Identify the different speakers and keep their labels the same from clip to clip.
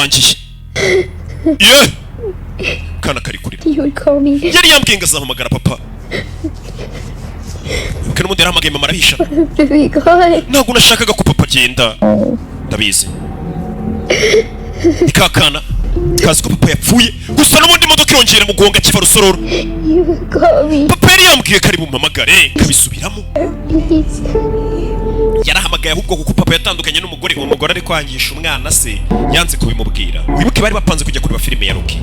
Speaker 1: Tugatangiye ye, kana kari kurira.
Speaker 2: You would call me.
Speaker 1: Yari yambwiye ngo azahamagara papa. Wibuke n'ubundi yarahamagaye mama arahisha.
Speaker 2: To be gone.
Speaker 1: Ntabwo nashakaga ko papa agenda, ndabizi. Ni ka kana kazi ko papa yapfuye gusa. N'ubundi imodoka irongera mugonga kiva Rusororo.
Speaker 2: You would call me.
Speaker 1: Papa yari yambwiye ko ari bumpamagare, kabisubiramo.
Speaker 2: Please.
Speaker 1: Yarahamagaye ahubwo, kuko papa yatandukanye n'umugore. Uwo mugore ari kwangisha umwana se, yanze kubimubwira. Wibuke bari bapanze kujya kureba filime ya Rocky.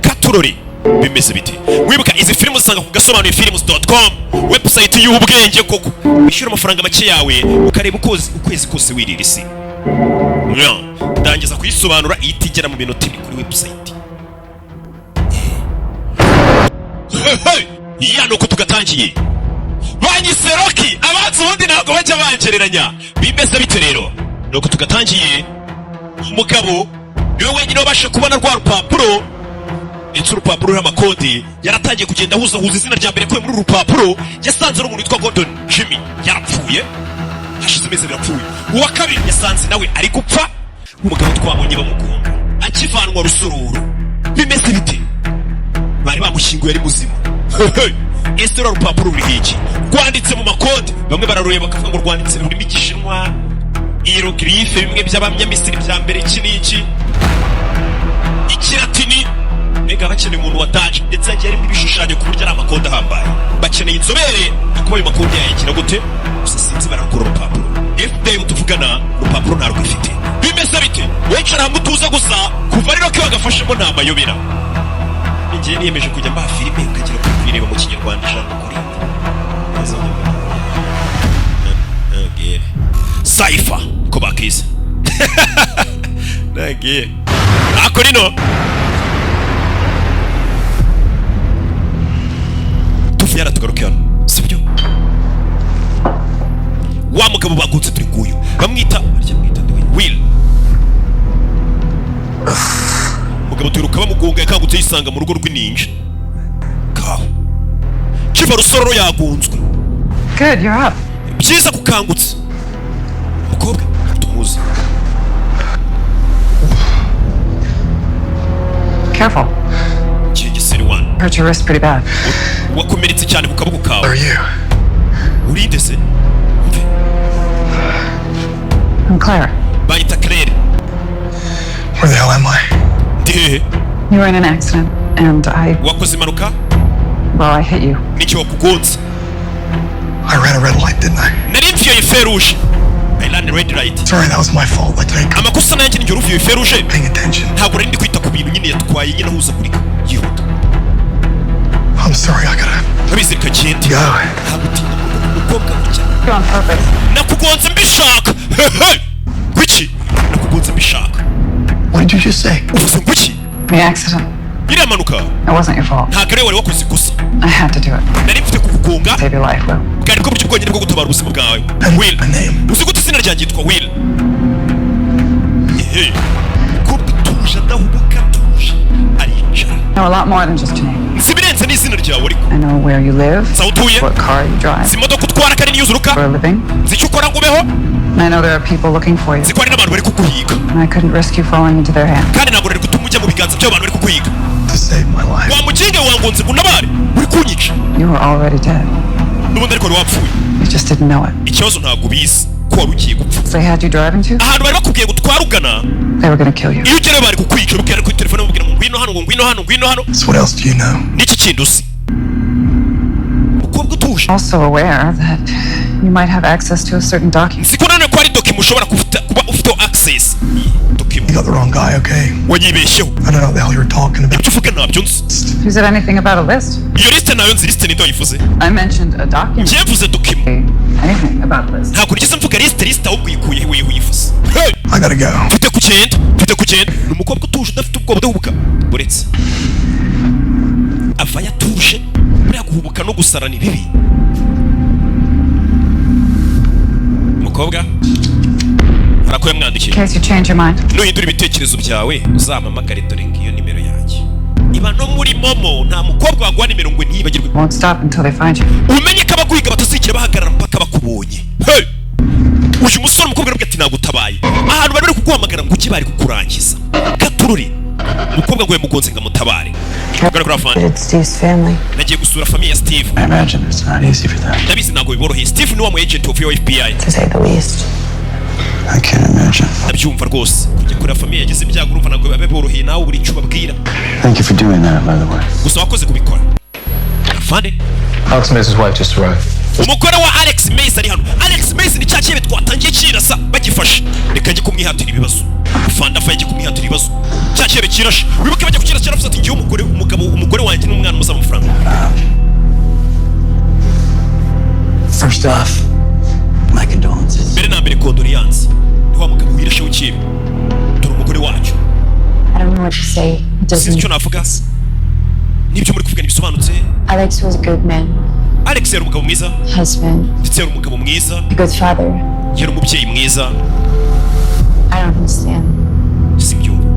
Speaker 1: Katurore bimeze bite? Wibuka izi filime usanga ku gasobanuye films.com, website y'ubwenge koko. Wishyura amafaranga make yawe ukareba ukwezi kose wirira isi. Nya, ndangiza kuyisobanura ihita igera mu minota 2 kuri website. Hey, ya nuko tugatangiye. Banyise Rocky, abanzi ubundi ntabwo bajya bangereranya. Bimeze bite rero? Nuko tugatangiye. Umugabo niwe wenyine wabasha kubona rwa rupapuro, ndetse urupapuro ruriho amakode. Yaratangiye kugenda ahuzahuza izina rya mbere kuye muri uru rupapuro. Yasanze ari umuntu witwa Gordon Jimmy, yarapfuye hashize amezi 2 apfuye. Uwa kabiri yasanze nawe ari gupfa. Umugabo twabonye bamugonga akivanwa Rusororo, bimeze bite? Bari bamushyinguye ari muzima. Ese ruriya rupapuro ruriho iki? Rwanditse mu makode. Bamwe bararureba bakavuga ngo rwanditse mu rurimi rw'Igishinwa, hiéroglyphe, bimwe by'Abanyamisiri bya mbere, iki n'iki, Ikilatini. Mbega bakeneye umuntu wataje, ndetse hagiye harimo ibishushanyo ku buryo ari amakode ahambaye. Bakeneye inzobere kuba ayo makode yayagira gute. Gusa sinzi, barakura urupapuro. FBI tuvugana urupapuro ntarwo ifite. Bimeze bite? Wicara hamwe utuza gusa. Kuva rero ko bagafashemo nta mayobera. Ngiye niyemeje kujya mbaha filime ukagira kuri kuyireba mu Kinyarwanda ijambo kuri rindi. Saifa ko bakize nagiye ako rino tuvuye tugaruke hano, sibyo? Wa mugabo bagutse turi nguyu bamwita, barya mwita nde? Will. Mugabo turuka bamugonga, yakangutse yisanga mu rugo rw'ininja kaho kiva Rusororo, yagunzwe.
Speaker 3: Good, you're up.
Speaker 1: Byiza kukangutse. Umukobwa tumuzi.
Speaker 3: Careful.
Speaker 1: Kigeseri wani.
Speaker 3: Hurt your wrist pretty bad.
Speaker 1: Wakomeretse cyane ku kaboko kawe.
Speaker 4: Are you?
Speaker 1: Urinde se? Umve.
Speaker 3: I'm Claire.
Speaker 1: Banyita Claire.
Speaker 4: Where the hell am I?
Speaker 1: Ndi hehe?
Speaker 3: You were in an accident, and I,
Speaker 1: Wakoze impanuka.
Speaker 3: well, I hit you.
Speaker 1: Nicyo wakugonze.
Speaker 4: I ran a red light, didn't I?
Speaker 1: Nari mviyoye feu rouge. I ran red light.
Speaker 4: Sorry, that was my fault. I didn't
Speaker 1: Amakosa nanjye ninjye uruviyoye feu rouge.
Speaker 4: paying attention.
Speaker 1: Ntabwo nari ndi kwita ku bintu nyine, yatwaye nyine ahuzagurika yihuta.
Speaker 4: I'm sorry, I gotta
Speaker 1: Urabizi, reka ngende.
Speaker 4: go.
Speaker 1: Ntabwo utinda mu rugo umukobwa gutya.
Speaker 3: You on purpose.
Speaker 1: Nakugonze mbishaka. Hehe, kuki nakugonze mbishaka?
Speaker 4: What did you just say?
Speaker 1: Uvuze ngo iki?
Speaker 3: The accident.
Speaker 1: Iriya mpanuka.
Speaker 3: It wasn't your fault.
Speaker 1: Ntabwo ariwe wari wakoze ikosa.
Speaker 3: I had to do it.
Speaker 1: Nari mfite kukugonga.
Speaker 3: Save your life, Will.
Speaker 1: Bwari bwo buryo bwonyine bwo gutabara ubuzima bwawe, Will.
Speaker 4: My name.
Speaker 1: Uzi gute izina ryanjye? Yitwa Will. Ehe, umukobwa utuje, adahubuka, atuje, aricara.
Speaker 3: I know a lot more than just your name.
Speaker 1: Nzi ibirenze n'izina ryawe ariko.
Speaker 3: I know where you live,
Speaker 1: Nzi aho utuye.
Speaker 3: what car you drive
Speaker 1: Nzi imodoka utwara kandi niyuzuruka.
Speaker 3: for a living.
Speaker 1: Nzi icyo ukora ngo ubeho.
Speaker 3: And I know there are people looking for you.
Speaker 1: Nzi ko hari n'abantu bari kuguhiga.
Speaker 3: And I couldn't risk you falling into their hands.
Speaker 1: Kandi ntabwo nari gutuma ujya mu biganza by'abantu bari kuguhiga.
Speaker 4: To save my life.
Speaker 1: Wa mukinga, wangonze ngo untabare, uri kunyica.
Speaker 3: You were already dead.
Speaker 1: N'ubundi ariko wari wapfuye.
Speaker 3: You just didn't know it.
Speaker 1: Ikibazo ntabwo ubizi ko wari ugiye gupfa.
Speaker 3: They had you driving to?
Speaker 1: Ahantu bari bakubwiye ngo utware ugana.
Speaker 3: They were gonna kill you.
Speaker 1: Iyo ugerayo bari kukwica. Ubwira kuri telefone, bamubwira ngo ngwino hano, ngo ngwino hano, ngwino hano.
Speaker 4: So what else do you know?
Speaker 1: N'iki kindi uzi? Umukobwa utuje.
Speaker 3: Also aware that you might have access to a certain document.
Speaker 1: Nzi ko nanone ko hari document ushobora kuba ufiteho access, document.
Speaker 4: You got the wrong guy, okay?
Speaker 1: Wanyibeshyeho.
Speaker 4: I don't know what the hell you're talking about.
Speaker 1: Ibyo uvuga ntabyo nzi.
Speaker 3: Who said anything about a list?
Speaker 1: Iyo lisite nayo nzi. Lisite ninde wayivuze?
Speaker 3: I mentioned a document.
Speaker 1: Njye mvuze document.
Speaker 3: Anything about a list.
Speaker 1: Ntabwo nigeze mvuga lisite. Lisite ahubwo uyikuye he wewe uyivuze? Hey!
Speaker 4: I gotta go.
Speaker 1: Mfite kugenda, mfite kugenda. Ni umukobwa utuje, udafite ubwoba, udahubuka. Uretse avayo atuje. Buriya guhubuka no gusara ni bibi. Umukobwa hari ako yamwandikiye.
Speaker 3: In case you change your mind.
Speaker 1: Nuhindura ibitekerezo byawe uzampamagare, dore ngiyo nimero yanjye. Iba no muri momo. Nta mukobwa waguha nimero ngo ntiyibagirwe.
Speaker 3: Won't stop until they find you.
Speaker 1: Umenye ko abaguhiga batazigera bahagarara mpaka bakubonye. Hey! Uyu musore, umukobwa aravuga ati nagutabaye. Ahantu bari bari kuguhamagara ngo ujye, bari kukurangiza. Katururi, umukobwa ngo yamugonze ngo amutabare. Garuka afande.
Speaker 5: It's Steve's family.
Speaker 1: Nagiye gusura famille ya Steve.
Speaker 6: I imagine it's not easy for them.
Speaker 1: Ndabizi ntabwo biboroheye. Steve ni wa mu agent of FBI.
Speaker 5: To say the least.
Speaker 6: I can't imagine.
Speaker 1: Ndabyumva rwose, kujya kureba famille yagize ibyago, urumva ntabwo biba biboroheye nawe buri icyo ubabwira.
Speaker 6: Thank you for doing that, by the way.
Speaker 1: Gusa wakoze kubikora, afande.
Speaker 7: Alex Mace's wife just arrived.
Speaker 1: Umugore wa Alex Mace ari hano. Alex Mace ni cya kibe twatangiye kirasa bagifashe. Reka njye kumwihatira ibibazo. Afande afa yagiye kumwihatira ibibazo. Cya kibe kirashe, wibuke bajya kukirasa cyaravuze ati: "Ngiye umugore, umugabo, umugore wanjye n'umwana musaba amafaranga."
Speaker 6: First off, my condolences.
Speaker 1: Mbere na mbere, condoléances. Ni wa mugabo wirashe w'ikibe. Dore umugore wacu.
Speaker 5: I don't know what to say. It
Speaker 1: Sinzi
Speaker 5: doesn't.
Speaker 1: icyo navuga, n'ibyo muri kuvuga ntibisobanutse.
Speaker 5: Alex was a good man,
Speaker 1: Alex yari umugabo mwiza,
Speaker 5: husband,
Speaker 1: ndetse yari umugabo mwiza,
Speaker 5: a good father.
Speaker 1: Yari umubyeyi mwiza.
Speaker 5: I don't understand.
Speaker 1: Sibyumva.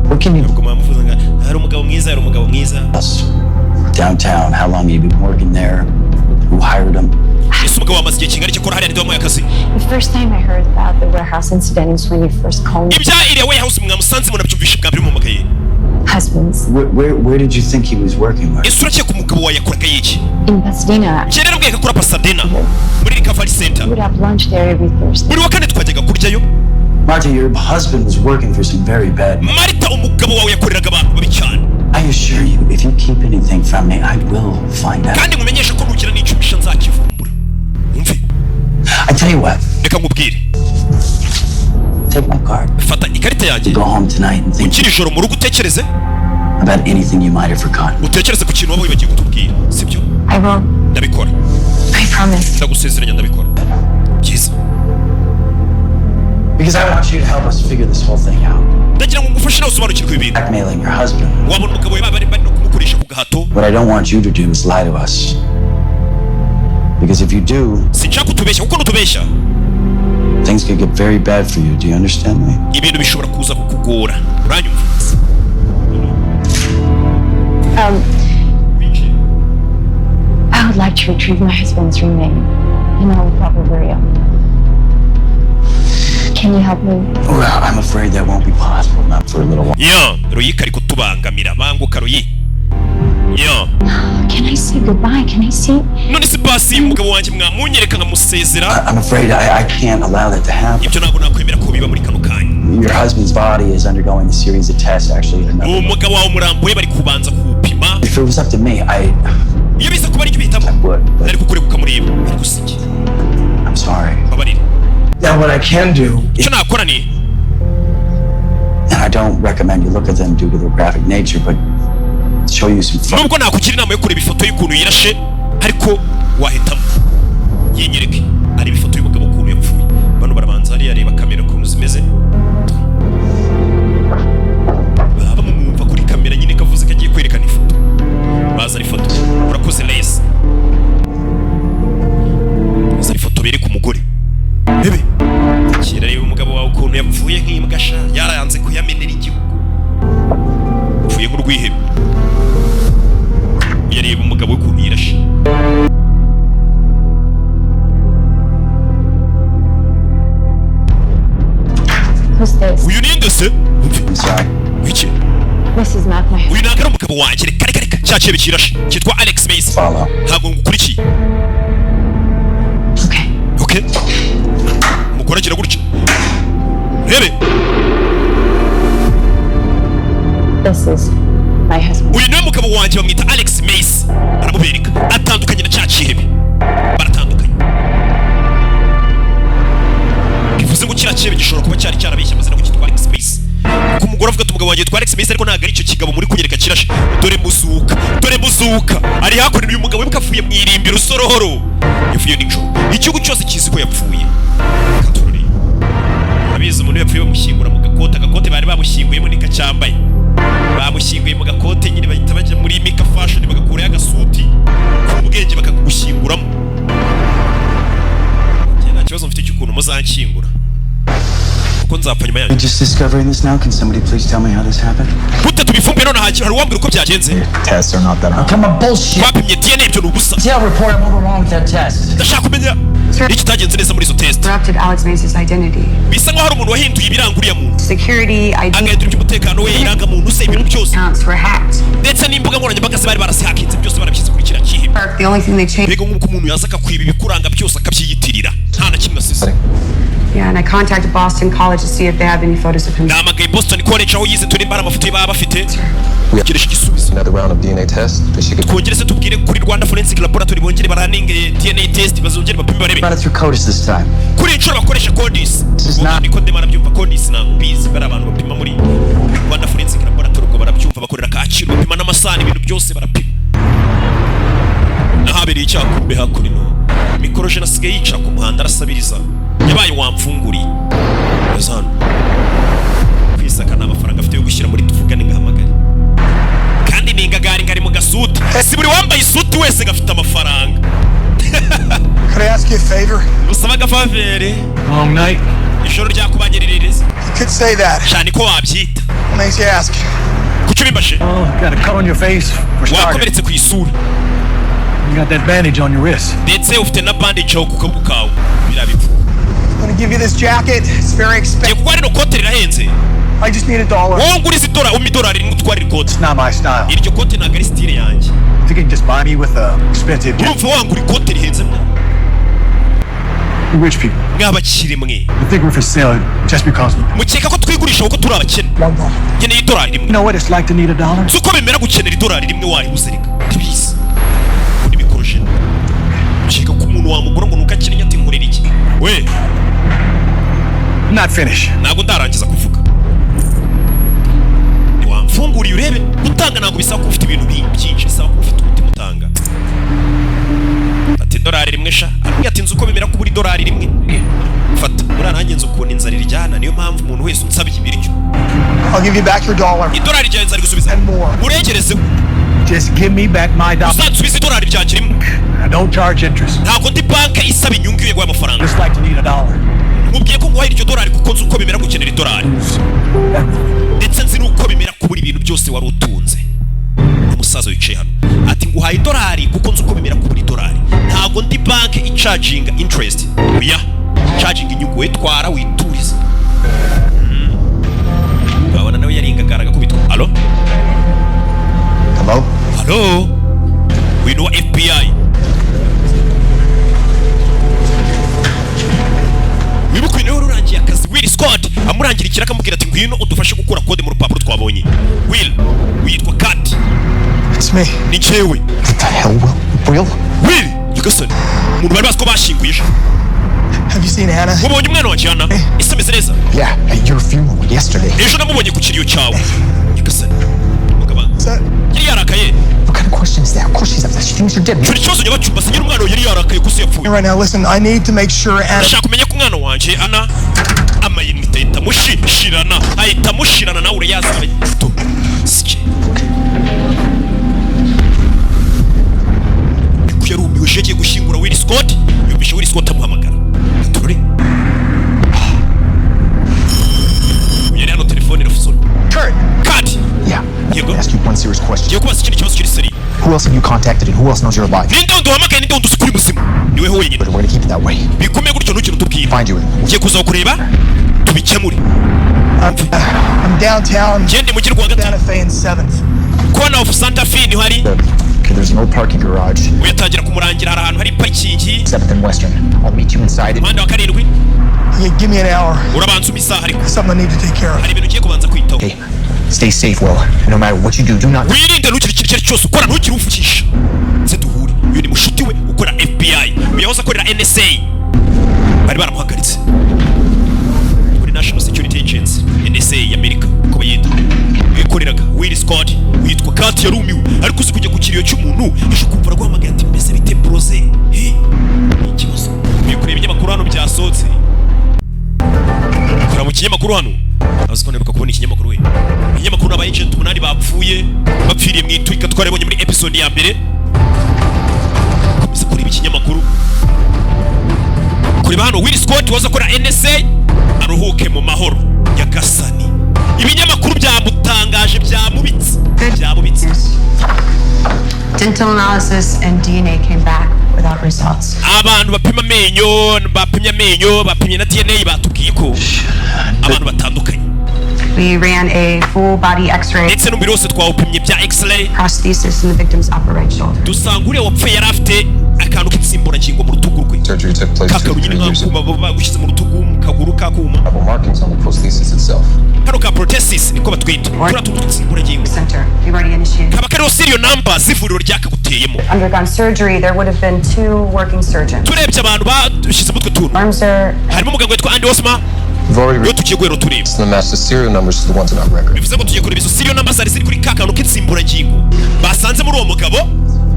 Speaker 6: What can you
Speaker 1: Ubwo mwamuvuze ngo hari umugabo mwiza, yari umugabo mwiza.
Speaker 6: us downtown? How long you been working there? Who hired him?
Speaker 1: Ese umugabo wamaze igihe kingana iki akora hariya? Ninde wamuhaye akazi?
Speaker 5: The first time I heard about the warehouse incident is when you first called me.
Speaker 1: Ibya iriya warehouse mwamusanze munabyumvishe bwa mbere mumuhamagaye.
Speaker 5: Husbands.
Speaker 6: Where did you think he was working with?
Speaker 1: Ese urakeka umugabo wawe yakoraga yiki?
Speaker 5: In Pasadena,
Speaker 1: Njye rero mbwiye ko akora Pasadena muri recovery center.
Speaker 5: we would have lunch there every Thursday.
Speaker 1: Buri wa kane twajyaga kuryayo.
Speaker 6: Marta, your husband was working for some very bad men.
Speaker 1: Marita, umugabo wawe yakoreraga abantu babi cyane.
Speaker 6: I assure you, if you keep anything from me, I will find out.
Speaker 1: Kandi nkumenyeshe ko nugira n'icumisha nzakivumbura, umve.
Speaker 6: I tell you what,
Speaker 1: Reka nkubwire.
Speaker 6: take my card.
Speaker 1: Fata ikarita yanjye.
Speaker 6: Go home tonight and think
Speaker 1: Ukiri ijoro mu rugo utekereze
Speaker 6: about anything you might have forgotten.
Speaker 1: Utekereze ku kintu waba wibagiwe kutubwira, sibyo?
Speaker 5: I will.
Speaker 1: Ndabikora.
Speaker 5: I promise.
Speaker 1: Ndagusezeranya, ndabikora. Byiza.
Speaker 6: Because I want you to help us figure this whole thing out.
Speaker 1: Ndagira ngo ngufashe nawe usobanukirwe ibi bintu.
Speaker 6: Blackmailing your husband.
Speaker 1: Wabona umugabo we bari bari no kumukoresha ku gahato.
Speaker 6: What I don't want you to do is lie to us. Because if you do,
Speaker 1: Sinshaka kutubeshya, kuko nutubeshya,
Speaker 6: things could get very bad for you. Do you understand me?
Speaker 1: Ibintu bishobora kuza kukugora. Uranyumva?
Speaker 5: I would like to retrieve my husband's remains and have a proper burial. Can you help me?
Speaker 6: Well, I'm afraid that won't be possible, not for a little while.
Speaker 1: Ya Royi kari kutubangamira. Banguka, Royi ya.
Speaker 5: Can I say goodbye? Can I see?
Speaker 1: None se basi umugabo wanjye mwamunyereka nkamusezera?
Speaker 6: I'm afraid I can't allow that to happen.
Speaker 1: Ibyo ntabwo nakwemera ko biba muri kano kanya.
Speaker 6: Your husband's body is undergoing a series of tests, actually. At another.
Speaker 1: Umugabo wawe umurambo we bari kubanza kuwupima.
Speaker 6: If it was up to me, I
Speaker 1: Iyo biza kuba aricyo uhitamo,
Speaker 6: would, but
Speaker 1: nari kukureka ukamureba, ariko si njye.
Speaker 6: I'm sorry.
Speaker 1: Mbabarire.
Speaker 4: Now, what I can do
Speaker 1: Icyo nakora ni
Speaker 6: And I don't recommend you look at them due to their graphic nature, but show you some photos.
Speaker 1: Nubwo nakugira inama yo kureba ifoto y'ukuntu yirashe, ariko wahitamo yinyereke areba ifoto y'umugabo ukuntu yapfuye. Bano barabanza hariya areba kamera ukuntu zimeze, baba bamumwumva kuri kamera nyine kavuze ko agiye kwerekana ifoto. Bazana ifoto. Urakoze neza. Bazana ifoto bereka umugore bebe kera. Reba umugabo wawe ukuntu yapfuye nk'imbwa sha, yarayanze kuyamenera igihugu, yapfuye nk'urwihebe. Yareba umugabo we ukuntu yirashe.
Speaker 5: Who's this?
Speaker 1: Uyu ninde se? Umve.
Speaker 6: I'm sorry.
Speaker 1: Iki?
Speaker 5: This is not my
Speaker 1: Uyu ntabwo ari umugabo wanjye. Reka, reka, reka. Cya kibe kirashe cyitwa Alex Mace.
Speaker 6: Follow.
Speaker 1: Ntabwo ngukurikiye.
Speaker 5: Okay.
Speaker 1: Okay, umugore agira gutya, rebe.
Speaker 5: This is my husband.
Speaker 1: Uyu niwe mugabo wanjye, bamwita Alex Mace. Aramubereka, atandukanye na cya kihebe, baratandukanye. Bivuze ngo kiriya kihebe gishobora kuba cyari cyarabeshye amazina ngo cyitwa Alex Mace, kuko umugore avuga ati: "Umugabo wanjye yitwa Alex Mace, ariko ntabwo ari icyo kigabo muri kunyereka kirashe." Dore muzuka, dore muzuka ari hakuno. Uyu mugabo wibuka apfuye mu irimbi Rusororo, yapfuye nijoro, igihugu cyose kizi ko yapfuye. Katururi, urabizi umuntu yapfuye bamushyingura mu gakote. Agakote bari bamushyinguyemo nikacyambaye. Bamushyinguye mu gakote nyine, bahita bajya muri Mika Fashion bagakurayo agasuti k'ubwenge bakakugushyinguramo. Njye nta kibazo mfite cy'ukuntu muzanshyingura. Kuko nzapfa nyuma yanyu.
Speaker 6: We're just discovering this now. Can somebody please tell me how this happened?
Speaker 1: Gute tubifumbiye none? Hari uwambwira uko byagenze?
Speaker 7: Tests are not that hard.
Speaker 6: Come on, bullshit.
Speaker 1: Twapimye DNA, ibyo ni ubusa.
Speaker 6: Tell report I'm over wrong with that test.
Speaker 1: Ndashaka kumenya n'ikitagenze neza muri izo test.
Speaker 3: Corrupted Alex Mace's identity.
Speaker 1: Bisa nkaho hari umuntu wahinduye ibiranga uriya muntu.
Speaker 3: Security, ID
Speaker 1: Agahindura iby'umutekano we, irangamuntu se, ibintu byose.
Speaker 3: accounts were hacked.
Speaker 1: Ndetse n'imbuga nkoranyambaga ze bari barasihakinze, byose barabishyize kuri kiriya kihebe.
Speaker 3: The only thing they changed.
Speaker 1: Mbega nk'uko umuntu yaza akakwiba ibikuranga byose, akabyiyitirira, nta na kimwe asize.
Speaker 3: Yeah, and I contacted Boston College to see if they have any photos of him.
Speaker 1: Nahamagaye Boston College aho yize, turebe hari amafoto ye baba bafite. Tegereje igisubizo.
Speaker 7: Another round of DNA tests that she could.
Speaker 1: Twongere se tubwire kuri Rwanda Forensic Laboratory bongere baraninge DNA test, bazongere bapime barebe.
Speaker 6: Run it through CODIS this time.
Speaker 1: Kuri iyi nshuro bakoresha CODIS.
Speaker 6: This is not-
Speaker 1: Niko ndimo arabyumva. CODIS ntabwo mbizi. Bari abantu bapima muri Rwanda Forensic Laboratory, ubwo barabyumva. Bakorera Kacyiru, bapima n'amasahani, ibintu byose barapima. N'ahabereye icyaha kumbe hakurino mikorojene asigaye yicara ku muhanda arasabiriza, yabaye wamfunguriye. Aza hano kwisaka, nta mafaranga afite yo gushyira muri tuvugane ngahamagare, kandi ni ingagari ngari mu gasuti. Si buri wambaye isuti wese gafite amafaranga.
Speaker 4: Could I ask you a favor?
Speaker 1: Usaba agafavor?
Speaker 4: Long night.
Speaker 1: Ijoro ryakubanyiriririza.
Speaker 4: You could say that.
Speaker 1: Cyane ko wabyita.
Speaker 4: What makes you ask?
Speaker 1: Kuki ubimbashe?
Speaker 4: Oh, got a cut on your face for starters.
Speaker 1: Wakomeretse ku isura.
Speaker 4: You got that bandage on your wrist.
Speaker 1: Ndetse ufite na bandage aho ku kaboko kawe, biriya bipfu.
Speaker 4: I'm gonna give you this jacket. It's very
Speaker 1: Ngiye
Speaker 4: expensive.
Speaker 1: kuguha rino kote, rirahenze.
Speaker 4: I just need $1.
Speaker 1: Wowe nguriza idolari, umpa idolari rimwe utware iri kote.
Speaker 4: It's not my style.
Speaker 1: Iryo kote ntabwo ari style yanjye.
Speaker 4: Think you can just buy me with a expensive jacket?
Speaker 1: Urumva wangura ikote rihenze mwa?
Speaker 4: You rich people.
Speaker 1: Mwabakire mwe.
Speaker 4: You think we're for sale just because.
Speaker 1: Mukeka ko twigurisha kuko turi abakene.
Speaker 4: $1.
Speaker 1: Nkeneye idolari rimwe.
Speaker 4: You know what it's like to need $1?
Speaker 1: Si uko bimera gukenera idolari rimwe waribuze? Reka ntibizi ubundi bikorojene. Ukeka ko umuntu wamugura ngo nuko akennye? Ati nkorera iki we?
Speaker 4: I'm not finished.
Speaker 1: Ntabwo ndarangiza kuvuga. Ntiwamfunguriye urebe? Gutanga ntabwo bisaba kuba ufite ibintu byinshi, bisaba kuba ufite umutima utanga. Ati idolari rimwe sha. Arambwira ati nzi uko bimera kubura idolari rimwe, fata. Buriya nanjye nzi ukuntu inzara iryana, niyo mpamvu umuntu wese unsabye ibiryo.
Speaker 4: I'll give you back your dollar.
Speaker 1: Idolari ryawe nzarigusubiza.
Speaker 4: And more.
Speaker 1: Urengerezeho.
Speaker 4: Just give me back my dollar.
Speaker 1: Uzansubiza idolari ryanjye rimwe.
Speaker 4: I don't charge interest.
Speaker 1: Ntabwo ndi banki isaba inyungu iyo yaguhaye amafaranga.
Speaker 4: Just like to need $1.
Speaker 1: Mubwiye ko nguhaye iryo dolari kuko nzi uko bimera gukenera idolari, ndetse nzi n'uko bimera kubura ibintu byose wari utunze. Umusaza wicaye hano ati nguhaye idolari kuko nzi uko bimera kubura idolari. Ntabwo ndi banki icharginga interest, oya, charginga inyungu. We twara witurize. Urabona nawe yari ingagara agakubitwa. Alo?
Speaker 7: Hello?
Speaker 1: Alo, uyu ni uwa FBI. Wibuke uyu niwe wari urangiye akazi Will Scott, amurangira ikiraka, akamubwira ati ngwino udufashe gukura kode mu rupapuro twabonye. Will witwa Kat.
Speaker 4: It's me.
Speaker 1: Ni njyewe.
Speaker 7: What the hell, Will? Will?
Speaker 1: Will Nyagasani, umuntu bari bazi ko bashyinguye ejo.
Speaker 4: Have you seen Anna?
Speaker 1: Mubonye umwana wanjye Anna? Ese ameze neza?
Speaker 7: Yeah, at your funeral yesterday.
Speaker 1: Ejo namubonye ku kiriyo cyawe. Nyagasani, mugabo
Speaker 4: Is that
Speaker 1: yari yarakaye.
Speaker 7: What kind of question is that? Of course she's upset. She thinks you're dead.
Speaker 1: Shuri ikibazo nyabacumba nyiri umwana wawe yari yarakaye ko se yapfuye.
Speaker 4: right now? Listen, I need to make sure Anna.
Speaker 1: Ndashaka kumenya ko umwana wanjye Ana amayinite ahita amushishirana, ahita amushirana nawe urayazi to sike. Niko yarumiwe. Yagiye gushyingura Will Scott, yumvishe Will Scott amuhamagara. Turore yari hano, telefone irasona.
Speaker 4: Kurt,
Speaker 1: Kati.
Speaker 7: Yeah.
Speaker 1: Yego.
Speaker 7: Ask you one serious question.
Speaker 1: Ngiye kubaza ikindi kibazo kiri sérieux.
Speaker 7: Who else have you contacted and who else knows you're alive?
Speaker 1: Ninde wundi uhamagaye? Ninde wundi uzi kuri muzima? Niweho wenyine.
Speaker 7: But we're gonna keep it that way.
Speaker 1: Bigume gutyo, ntukire utubwira.
Speaker 7: Find you.
Speaker 1: Ngiye kuza kureba tubikemure.
Speaker 4: I'm downtown
Speaker 1: Ngende mujyi rwagati.
Speaker 4: Santa Fe and 7th.
Speaker 1: Corner of Santa Fe niho hari.
Speaker 7: Okay, there's an old parking garage,
Speaker 1: Uyatangira kumurangira, hari ahantu hari parikingi.
Speaker 7: 7th and Western. I'll meet you inside it.
Speaker 1: Umuhanda wa karindwi.
Speaker 4: Yeah, give me an hour.
Speaker 1: Urabanza umpa isaha ariko.
Speaker 4: Something I need to take care of.
Speaker 1: Hari ibintu ugiye kubanza kwitaho.
Speaker 7: Okay. Stay safe, Will. And no matter what you do, do not.
Speaker 1: Wirinde, ntugire ikintu icyo ari cyo cyose ukora, ntugire uvukisha nze duhure. Uyu ni mushuti we ukora FBI, uyu yahoze akorera NSA, bari baramuhagaritse muri National Security Agency, NSA y'Amerika uko bayita, wikoreraga Will Scott witwa Kat. Yarumiwe, ariko uzi kujya ku kiriyo cy'umuntu ejo ukumva araguhamagaye ati mbese bite broze? He, ni ikibazo. Uyu kureba ibinyamakuru hano byasohotse, kora mu kinyamakuru hano, azi ko nibuka kubona ikinyamakuru we. Ikinyamakuru, aba agent umunani bapfuye, bapfiriye mu iturika twarabonye muri episode ya mbere. Komeza kureba ikinyamakuru. Kureba hano, Will Scott waza akora NSA aruhuke mu mahoro. Nyagasani, ibinyamakuru byamutangaje, byamubitse, byamubitse.
Speaker 3: Dental analysis and DNA came back without results.
Speaker 1: Abantu bapima amenyo, bapimye amenyo, bapimye na DNA, batubwiye ko abantu batandukanye.
Speaker 3: We ran a full body x-ray
Speaker 1: Ndetse n'umubiri wose twawupimye bya x-ray.
Speaker 3: prosthesis in the victim's upper right shoulder.
Speaker 1: Dusanga uriya wapfuye yari afite akantu k'insimburangingo mu rutugu rwe.
Speaker 8: Surgery took place 2
Speaker 1: Kakaru
Speaker 8: to
Speaker 1: nyine
Speaker 8: 3 years
Speaker 1: nk'akuma
Speaker 8: ago.
Speaker 1: baba bagushyize mu rutugu, mu kaguru kakuma.
Speaker 8: Markings on the prosthesis itself.
Speaker 1: Kano ka prosthesis niko batwita, turiya tuntu tw'insimburangingo.
Speaker 3: Center. We've already initiated.
Speaker 1: Kaba kariho serial number z'ivuriro ryakaguteyemo.
Speaker 3: Undergone surgery, there would have been two working surgeons.
Speaker 1: Turebye abantu bashyizemo utwo tuntu,
Speaker 3: Armser
Speaker 1: harimo umuganga witwa Andy Osma.
Speaker 8: We've already
Speaker 1: Niyo tugiye guhera tureba.
Speaker 8: to match the serial numbers to the ones in our record.
Speaker 1: Bivuze ngo tugiye kureba izo serial number zari ziri kuri ka kantu k'insimburangingo basanze muri uwo mugabo.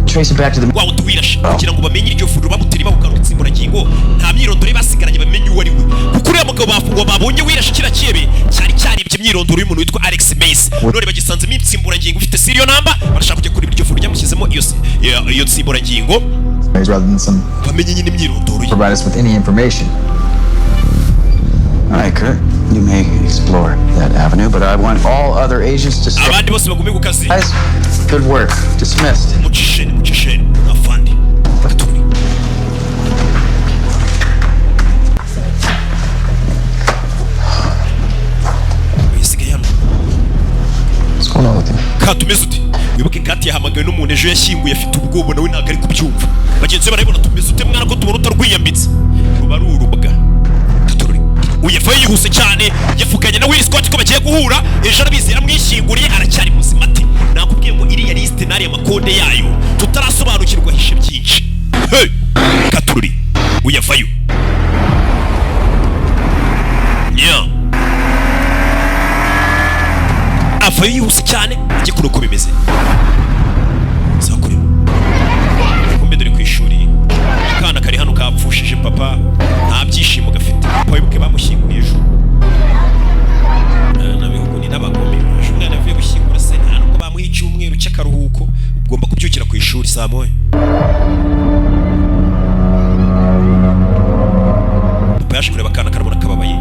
Speaker 6: Trace it back to the
Speaker 1: Wa wundi wirashe, kugira ngo bamenye iryo vuriro bamuteremo ako kantu k'insimburangingo, nta myirondoro ye basigaranye, bamenye uwo ari we, kuko uriya mugabo bafungwa babonye wirashe kiriya kiebe cyari cyaribye imyirondoro y'umuntu witwa Alex Mace. None bagisanzemo insimburangingo ifite serial number, barashaka kujya kureba iryo vuriro ryamushyizemo iyo nsimburangingo,
Speaker 7: Rather than some
Speaker 1: bamenye nyine imyirondoro ye.
Speaker 7: provide us with any information.
Speaker 6: All right, Kurt. You may explore that avenue, but I want all other agents to stay.
Speaker 1: Abandi bose bagume ku kazi.
Speaker 6: Guys, good work. Dismissed.
Speaker 1: Mucisheni, mucisheni afandi Gaturi. Uyisigaye hano.
Speaker 8: What's going on with you?
Speaker 1: Katumeze ute? Wibuke Kati yahamagawe n'umuntu ejo yashyinguye, afite ubwoba, nawe ntabwo ari kubyumva. Bagenzi be barabibona: "Tumeze ute mwana, ko tubona utarwiyambitse?" Ruba ari urubwa. Katururi uyevayo yihuse cyane, yavuganye na Will Scott ko bagiye guhura ejo, arabizi yaramwishyinguriye, aracyari muzima. Ati nakubwiye ngo iriya lisite n'ariya makode yayo tutarasobanukirwa hishe byinshi. Hey! Katururi uyavayo nya avayo yihuse cyane, ajye kure uko bimeze zakureba. Kumbe dore ku ishuri akana kari hano kapfushije papa, nta byishimo gafite. Papa wibuke bamushyinguye ejo. N'abihugu ni n'abagome. Ejo umwana avuye gushyingura se, nta nubwo bamuha icyumweru cy'akaruhuko, ugomba kubyukira ku ishuri saa 1. Papa yaje kureba akana, karabona kababaye,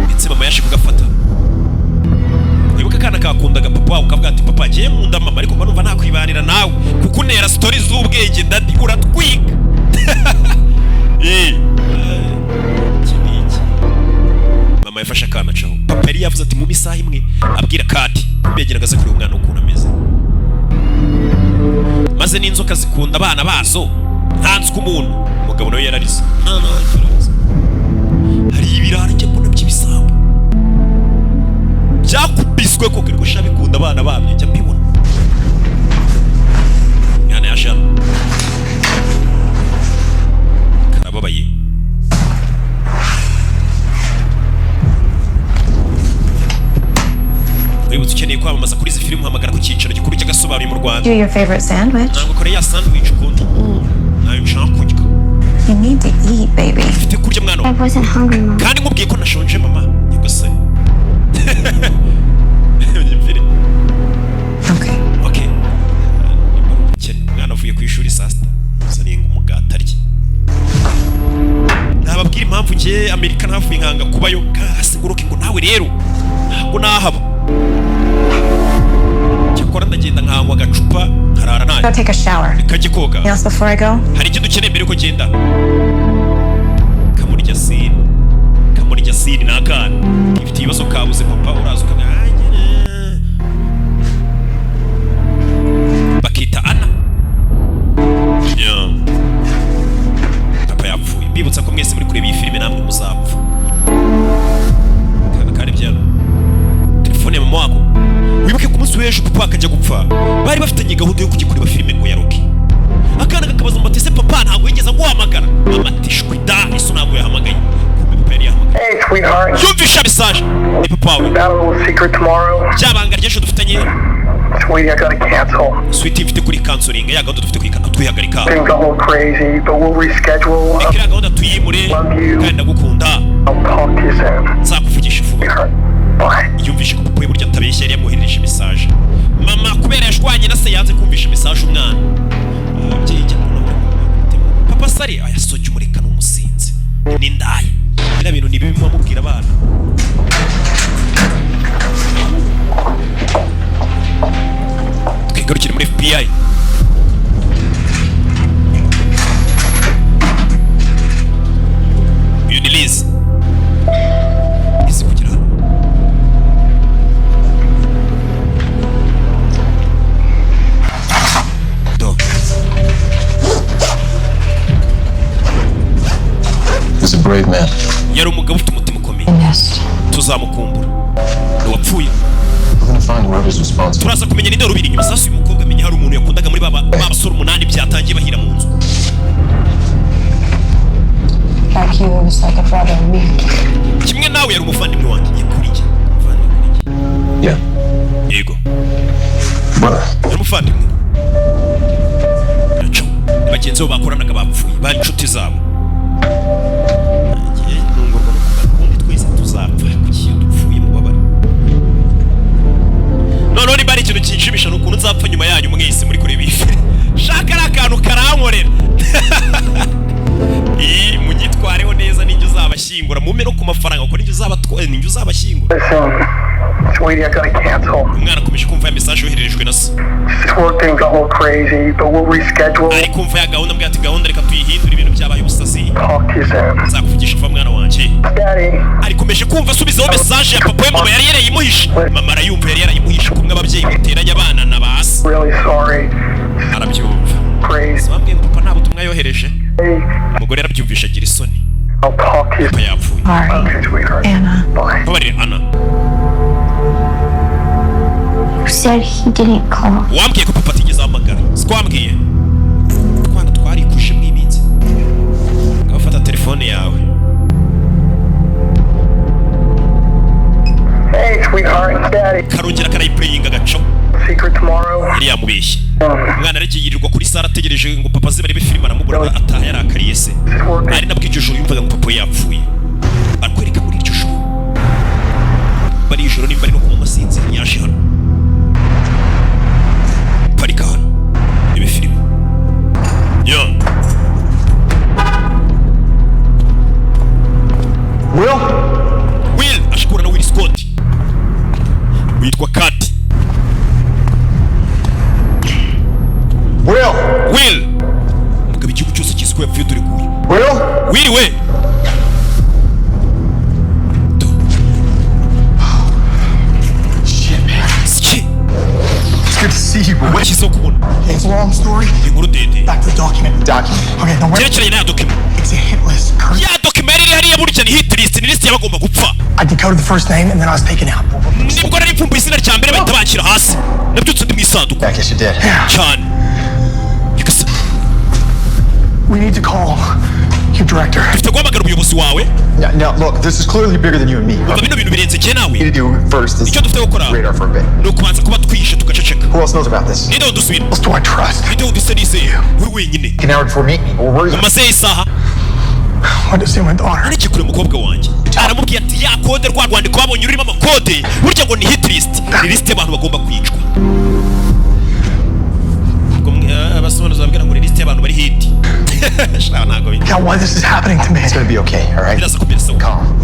Speaker 1: ndetse mama yaje kugafata. Wibuke akana kakundaga papa wabo, kavuga ati: "Papa, ngiye nkunda mama, ariko mba numva nakwibanira nawe kuko untera story z'ubwenge. Daddy, uratwika." Iki ni iki? Mama yafashe akana acaho. Papa yari yavuze ati mu isaha imwe, abwira Kati. Kumbe yageraga aza kureba umwana ukuntu ameze, maze n'inzoka zikunda abana bazo, ntanswe umuntu. Umugabo nawe yararize. Mwana wanjye yararize. Hari ibirara njya mbona by'ibisambo byakubiswe koko, ariko sha bikunda abana babyo, njya mbibona. Mwana yaje hano karababaye. Wibutse, ukeneye kwamamaza kuri izi filime, uhamagara ku cyicaro gikuru cy'agasobanuye mu Rwanda.
Speaker 5: Do your favorite sandwich.
Speaker 1: Ntabwo kore ya sandwich ukunda, nayo nshaka kurya.
Speaker 5: You need to eat, baby.
Speaker 1: Ufite kurya, mwana
Speaker 2: I
Speaker 1: wawe.
Speaker 2: wasn't hungry, Mom.
Speaker 1: Kandi nkubwiye ko nashonje, mama. Nyagasani. Nyumvire.
Speaker 3: Okay.
Speaker 1: Okay, nimba ari umukene, umwana avuye ku ishuri saa 6, uzaniye ngo umugati arye. Nababwira impamvu ngiye Amerika ntavuye nkanga kubayo hasi nguruke ngo nawe rero ntabwo nahaba. Cyakora ndagenda nkanywa agacupa nkarara
Speaker 3: Go
Speaker 1: ntayo.
Speaker 3: take a shower.
Speaker 1: Kajye koga.
Speaker 3: Anything else before I go?
Speaker 1: Hari ikindi ukeneye mbere yuko ngenda? Kamurya sini, kamurya sini ni akana ifite ibibazo, kabuze papa. Uraza ukamenya bakita Ana. Yeah. Papa yapfuye. Mbibutsa ko mwese muri kureba iyi filime namwe muzapfa. Kana karebye hano telefone ya mama wako. Wibuke ku munsi w'ejo papa akajya gupfa, bari bafitanye gahunda yo kujya kureba filime ngo ya Rocky. Akana kakabaza ngo: "Ese papa ntabwo yigeze aguhamagara?" Mama ati: "Shwi da, ese ntabwo yahamagaye." Kumbe papa yari yahamagaye.
Speaker 4: Hey, sweetheart.
Speaker 1: Yumvisha message, ni papa we.
Speaker 4: Got a little secret tomorrow.
Speaker 1: Byabanga ry'ejo dufitanye.
Speaker 4: Sweetie, I gotta cancel.
Speaker 1: Sweetie, mfite kuri canceling ya gahunda dufite, kuri tuyihagarika.
Speaker 4: Things a little crazy, but we'll reschedule.
Speaker 1: Reka iriya gahunda tuyimure, kandi ndagukunda.
Speaker 4: I'll talk to you soon.
Speaker 1: Nzakuvugisha vuba.
Speaker 4: Sweetheart. Bye.
Speaker 1: Yumvishe ko papa we burya atabeshya, yari yamwoherereje message. Mama kubera yashwanye na se yanze kumvisha message umwana. Ababyeyi jya mbona bari papa sari aya sojya umureka ni umusinzi.
Speaker 8: a brave man.
Speaker 1: Yari umugabo ufite umutima ukomeye.
Speaker 5: Missed.
Speaker 1: Tuzamukumbura, ni uwapfuye.
Speaker 8: We're gonna find whoever's responsible.
Speaker 1: Turaza kumenya ninde wari ubiri inyuma. Sasa uyu mukobwa amenya hari umuntu yakundaga muri ba basore umunani byatangiye bahira mu nzu.
Speaker 5: Like you, he was like a brother to me.
Speaker 1: Kimwe nawe, yari umuvandimwe wanjye yakuriye, umuvandimwe kuri njye.
Speaker 8: Yeah.
Speaker 1: Yego.
Speaker 8: Brother.
Speaker 1: Yari umuvandimwe. Naco ni bagenzi bo bakoranaga bapfuye, bari inshuti zabo. Nanjye ntungurwa no kuba ubundi twese tuzapfa. Kuki iyo dupfuye mubabara? Noneho niba ari ikintu kinshimisha, ni ukuntu nzapfa nyuma yanyu mwese muri kureba iyi filime. Shaka ari akantu karankorera iyi, munyitwareho neza, ninjye uzabashyingura, mume no ku mafaranga, kuko ninjye uzabashyingura.
Speaker 4: Listen, sweetie, I gotta cancel.
Speaker 1: Umwana akomeje kumva ya message yohererejwe na se.
Speaker 4: This work thing got a little crazy, but we'll reschedule.
Speaker 1: Ari kumva ya gahunda, mbwira ati gahunda reka tuyihindure, ibintu byabaye ubusazi.
Speaker 4: Talk to you soon.
Speaker 1: Nzakuvugisha vuba, mwana wanjye.
Speaker 4: Daddy.
Speaker 1: Arikomeje kumva asubizaho message ya papa we. Mama yari yarayimuhishe, mama arayumva, yari yarayimuhishe. Kumwe ababyeyi muteranya abana na ba se.
Speaker 4: Really sorry.
Speaker 1: Arabyumva.
Speaker 4: Crazy.
Speaker 1: Bambwiye ngo papa nta butumwa yohereje. Umugore yarabyumvishe, agira isoni.
Speaker 4: I'll talk to you.
Speaker 1: Papa yapfuye.
Speaker 3: Sorry.
Speaker 4: Okay, sweetheart.
Speaker 3: Anna.
Speaker 4: Bye.
Speaker 1: Mbabarire, Ana.
Speaker 2: Who said he didn't call?
Speaker 1: Wambwiye ko papa atigeze ahamagara, siko wambwiye? Twana twarikuje mw'iminsi. Ngaho fata telefone yawe.
Speaker 4: Hey, sweetheart, it's Daddy.
Speaker 1: Karongera karayipureyinga agaco.
Speaker 4: Secret tomorrow.
Speaker 1: Yari yamubeshye. Umwana aragiye yirirwa kuri sara ategereje ngo papa aze barebe filime, aramubura, ataha yarakariye se.
Speaker 4: This work
Speaker 1: Ari nabwo iryo joro yumvaga ngo papa we yapfuye. Arakwereka muri iryo joro, bari ijoro nimba ari no kunywa amasinzi, yaje hano, parika hano, rebe filime yo.
Speaker 7: Will?
Speaker 1: Will ashikura na Will Scott witwa Kat.
Speaker 7: Will!
Speaker 1: Will, umugabo igihugu cyose kizi ko yapfuye, dore nguyu.
Speaker 7: Will?
Speaker 1: Will we.
Speaker 7: Shit, man.
Speaker 1: Ski.
Speaker 7: It's good to see you, but what?
Speaker 1: Cyiza kubona.
Speaker 9: It's a long story.
Speaker 1: Inkuru ndende.
Speaker 9: Back to the document.
Speaker 7: Document.
Speaker 9: Okay, now where?
Speaker 1: Cyerekeranye n'aya document.
Speaker 9: It's a hit list. Kurt.
Speaker 1: Ya document yari iri hariya burya ni hit list, ni list y'abagomba gupfa.
Speaker 9: I decoded the first name and then I was taken out.
Speaker 1: Nibwo nari mfumbuye izina rya mbere, bahita banshyira hasi, nabyutse ndi mu isanduku.
Speaker 7: I guess you did.
Speaker 1: Cyane. Nyagasani.
Speaker 9: We need to call your director.
Speaker 1: Dufite guhamagara umuyobozi wawe.
Speaker 7: Now, now, look, this is clearly bigger than you and me.
Speaker 1: Umva, bino bintu birenze njye nawe.
Speaker 7: What we need to do first is
Speaker 1: Icyo dufite gukora
Speaker 7: radar for a bit.
Speaker 1: ni ukubanza kuba twihishe, tugaceceka.
Speaker 7: Who else knows about this?
Speaker 1: Ninde wudusubira?
Speaker 9: Who else do I trust?
Speaker 1: Ninde wuduse nizeye? Uri wenyine.
Speaker 7: An hour before meet me, or where
Speaker 1: Umazeho isaha.
Speaker 9: I want to see my daughter.
Speaker 1: Areke kure umukobwa wanjye. Aramubwiye ati ya kode, rwa rwandiko babonye rurimo amakode, burya ngo ni hit list, ni list y'abantu bagomba kwicwa. Ubwo abasobanuzi babwira ngo ni list y'abantu bari hit. Sha, ntabwo
Speaker 9: Yeah, why this is happening to me.
Speaker 7: It's gonna be okay, all right?
Speaker 1: biraza kumera sawa.
Speaker 7: Calm.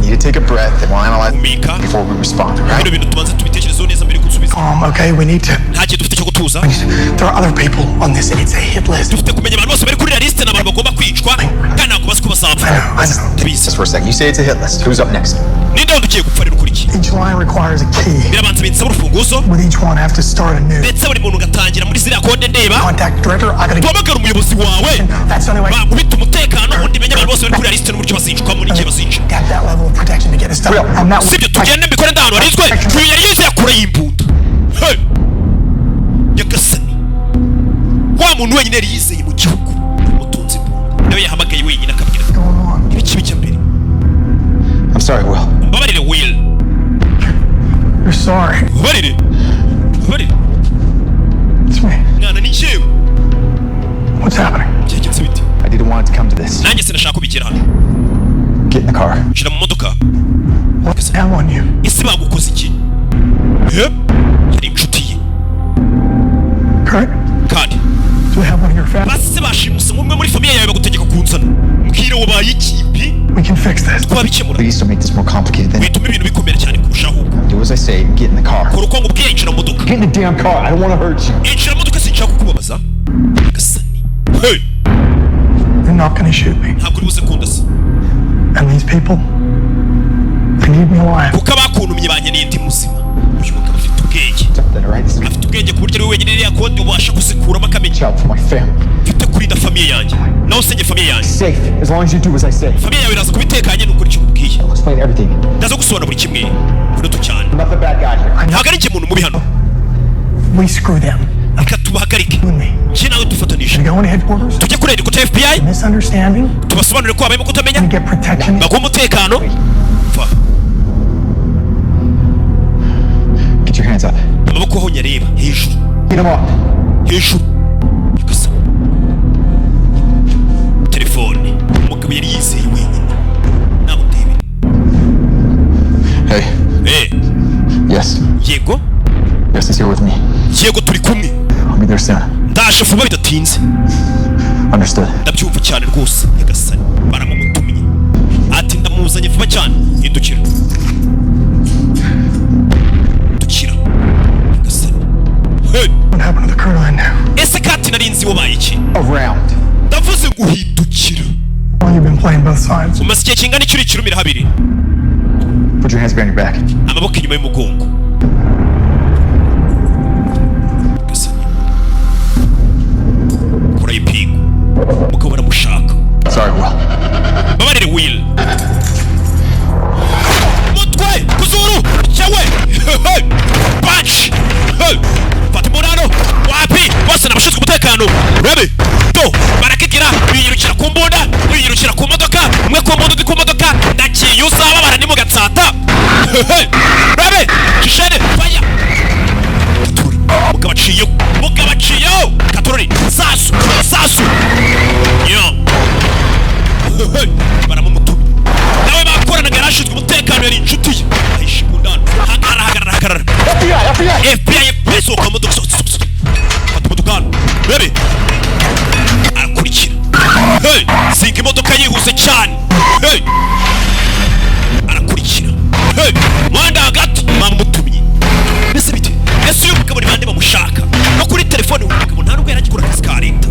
Speaker 7: Need to take a breath and we'll analyze
Speaker 1: Humeka.
Speaker 7: before we respond, all right?
Speaker 1: Bino bintu tubanze tubitekerezeho neza mbere yo gusubiza.
Speaker 9: Calm, okay? We need to.
Speaker 1: Nta kintu dufite cyo gutuza.
Speaker 9: There are other people on this. It's a hit list.
Speaker 1: Dufite kumenya abantu bose bari kuri iriya liste, ni abantu bagomba kwicwa kandi ntabwo bazi ko bazapfa.
Speaker 9: I know, I know.
Speaker 1: Ndabizi.
Speaker 7: Just for a second. You say it's a hit list. Who's up next?
Speaker 1: Ninde wundi ugiye gupfa rero ukurikiye?
Speaker 9: Each line requires a key.
Speaker 1: Birabanza binsaba urufunguzo.
Speaker 9: With each one, I have to start anew.
Speaker 1: Ndetse buri muntu ugatangira muri ziriya kode ndeba.
Speaker 9: Contact director. I gotta.
Speaker 1: Duhamagara umuyobozi wawe.
Speaker 9: That's the only way.
Speaker 1: Bakubita umutekano, ubundi menye abantu bose bari kuri iriya lisite n'uburyo bazicwamo n'igihe bazica.
Speaker 9: Got that level of protection to get this done. I'm not.
Speaker 1: Sibyo, tugende mbikore ndahantu harinzwe. Uyu yari yizeye akura y'imbunda. Hey! Nyagasani, wa muntu wenyine yari yizeye mu gihugu umutunzi imbunda, nawe yahamagaye wenyine akabwira
Speaker 9: Going on.
Speaker 1: ibiki bijya mbere.
Speaker 7: I'm sorry, Will.
Speaker 1: Mbabarire, Will.
Speaker 9: You're sorry.
Speaker 1: Mbabarire, mbabarire.
Speaker 9: It's me.
Speaker 1: Mwana, ni njyewe.
Speaker 9: What's happening?
Speaker 1: Byagenze bite?
Speaker 7: I didn't want it to come to this.
Speaker 1: Nanjye sinashaka kubigera hano.
Speaker 7: Get in the car.
Speaker 1: Shira mu modoka.
Speaker 9: What's down on you?
Speaker 1: Ese bagukoze iki? Eh? Yari inshuti ye.
Speaker 9: Kurt?
Speaker 1: Kandi
Speaker 9: Do we have one of your family?
Speaker 1: basi bashimuse nk'umwe muri famille yawe, bagutegeka kunzana. Mbwira, wabaye ikipi?
Speaker 9: We can fix this.
Speaker 1: Twabikemura.
Speaker 7: Please don't make this more complicated than
Speaker 1: Bituma ibintu bikomera cyane kurushaho.
Speaker 7: Do as I say and get in the car.
Speaker 1: Kora uko ngubwiye, injira mu modoka.
Speaker 7: Get in the damn car. I don't want to hurt you.
Speaker 1: Injira mu modoka, sinshaka kukubabaza. Gasani, hey!
Speaker 9: You're not gonna shoot me.
Speaker 1: Ntabwo uri buze kundasa.
Speaker 9: And these people, they need me alive.
Speaker 1: Kuko abakuntumye bankeneye ndi muzima. Uyu mugabo afite ubwenge.
Speaker 7: Something, all right? This is
Speaker 1: Afite ubwenge ku buryo ari we wenyine iriya kode ubasha kuzikuramo akamenya.
Speaker 7: out for my family.
Speaker 1: Mfite kurinda famille yanjye. Nawe usenge famille yanjye.
Speaker 7: Safe as long as you do as I say.
Speaker 1: Famille yawe iraza kuba itekanye nukora icyo nkubwiye.
Speaker 7: I'll explain everything.
Speaker 1: Ndaza gusobanura buri kimwe kurutu cyane.
Speaker 7: I'm not the bad guy here.
Speaker 1: Ntabwo ari njye muntu mubi hano.
Speaker 9: We screw them.
Speaker 1: Reka tubahagarike.
Speaker 9: You and me.
Speaker 1: Njye nawe dufatanije.
Speaker 9: We go into headquarters.
Speaker 1: Tujye kuri headquarter FBI.
Speaker 9: Misunderstanding.
Speaker 1: Tubasobanurire ko habayemo kutamenya.
Speaker 9: And get protection.
Speaker 1: Baguha umutekano. Pfa.
Speaker 7: Get your hands up.
Speaker 1: Amaboko aho nyareba hejuru.
Speaker 7: Get them up.
Speaker 1: Hejuru. Gusa telefone umugabo yari yizeye wenyine namutebe.
Speaker 8: Hey.
Speaker 1: Eh.
Speaker 8: Yes.
Speaker 1: Yego.
Speaker 8: Yes, he's here with me.
Speaker 1: Yego, turi kumwe.
Speaker 8: I'll be there soon.
Speaker 1: Ndaje vuba bidatinze.
Speaker 8: Understood.
Speaker 1: Ndabyumva cyane rwose. Nyagasani, baramumutumye ati ndamuzanye vuba cyane. Hindukira, dukira nyagasani. Hey!
Speaker 9: What happened to the colonel I knew?
Speaker 1: Ese kati nari nzi wabaye iki?
Speaker 7: Around.
Speaker 1: Ndavuze guhindukira.
Speaker 9: Well, you've been playing both sides.
Speaker 1: Umaze igihe kingana iki uri ikirumira habiri?
Speaker 7: Put your hands behind your back.
Speaker 1: Amaboko inyuma y'umugongo. Nyagasani. Kora ipingu, umugabo baramushaka.
Speaker 8: Sorry, Will.
Speaker 1: Babarire, Will. Mutwe kuzuru cyawe punch. Hey! Fata umunano wapi bose n'abashinzwe umutekano rabe do barakigira, biyirukira ku mbunda, biyirukira ku modoka, umwe ku mbunda undi ku modoka. Ndagiye, uzababara ni mu gatsata. Hey! Rabe shishene fire. Katurori, mugabo aciyeho, mugabo aciyeho. Katurori, sasu sasu yo. Hey! Baramumutumye nawe bakoranaga, yari ashinzwe umutekano, yari inshuti ye, ahisha imbundano. Hagarara, hagarara, hagarara!
Speaker 7: FBI, FBI!
Speaker 1: FBI, FBI! Sohoka mu modoka, sohoka, sohoka, sohoka. Fata imodoka hano bebe. Arakurikira. Hey! Zinga imodoka yihuse cyane. Hey! Arakurikira. Hey! Muhanda hagati bamutumye. Mbese bite? Ese uyu mugabo ni bande bamushaka? No kuri telefone uyu mugabo nta nubwo yari agikora akazi ka leta.